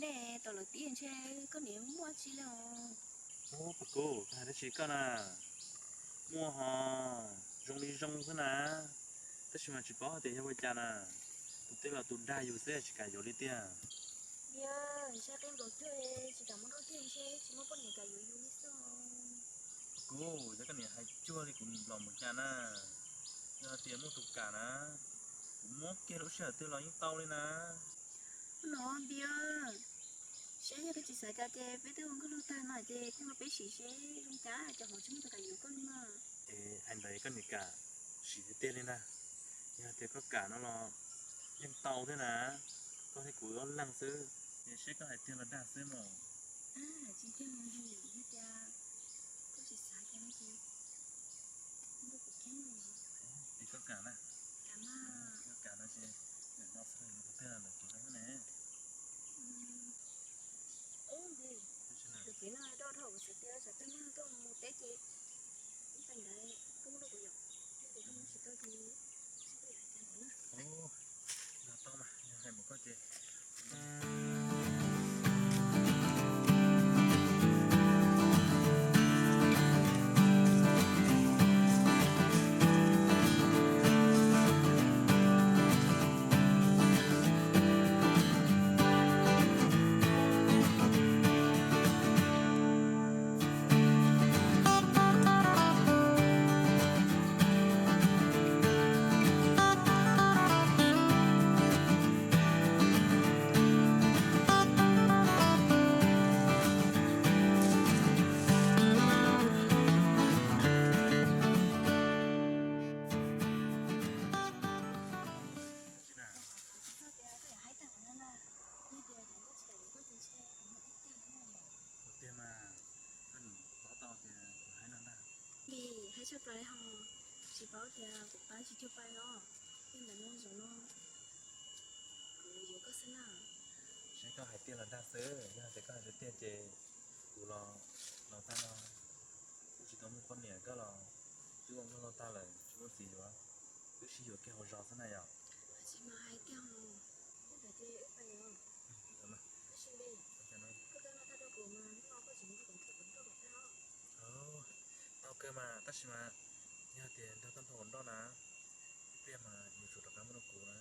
Nej tau lawm tiag ntshe koj niam muaj tsi li os. Ub, Paj Kub, koj hais dab tsi koj na? Muaj hos, zoo li zoo xwb na, tab sis mas tsis paub hais tias yog ua cas na. Tus twg los tus dag yus xwb tsis kam yuav li tiag. Yog ntshe qee nplaum cuaj tsis kam muaj nkauj tiag ntshe tsis muaj poj niam kam yuav yus li xwb. Paj Kub, yog koj niam hais cuag li kuv nplaum mus cas na, yog hais tias muaj tus kam na, kuv muab kiag lub sij hawm twg los yeej tau li na. Hnub no Npis, saib yog koj tsis xav cas ces peb twb ua nkauj laug tag no ces koj ho peb sim seb zoo cas, cas ho tsis muaj tus kam yuav koj li mas. Es hais ntawd koj niam kam sim tiag tiag li na. Yog tias koj kam no los yeej tau thiab na, koj thiab kuv ob leeg xwb, es seb koj hais tiag los dag xwb mas. Tsis tiag mas yog tias koj tsis xav cas no ces nrog kuv kiag no. Es koj kam na, koj kam no ces nim no xwb los mus qhov twg lawm kev no ne. Ub, tus kev no doj dhau kuv xav tias tsam twg muaj tuaj mus teb ces ib pliag ntawd koj muab rau kuv yom, yog tias koj muab tsis tau ces seb koj yuav hais cas ntawd na. Ub, yog tau mas, yog hais mus koj ces Ua tiag mas, koj paub tau tias kuv haib no ntag. Npis, haib tshaj plaws li hos, tsis paub tias kuv pab tsis cuag pab os, yog ntawm no zaum no kuv yuav koj xwb na. Saib koj hais tiag los dag xwb, yog hais tias koj hais tiag tiag ces kuv los, los tag no kuj tsis tau muaj poj niam, koj los twb ua nkauj laug tag lawm tsis muaj txiv yuav, wb sib yuav kiag hauv zos xwb na yom. Tsis mas hais tiag os, tab sis wb pais os. Tab sis koj nrog tag rau kuv mas hnub no koj tsis nrog kuv nrog kom tag os. Tau kawg mas, tab sis mas yog tias nrog koj nrog kuv nrog na, ib pliag mas yuav tsum rov qab muab rau kuv na.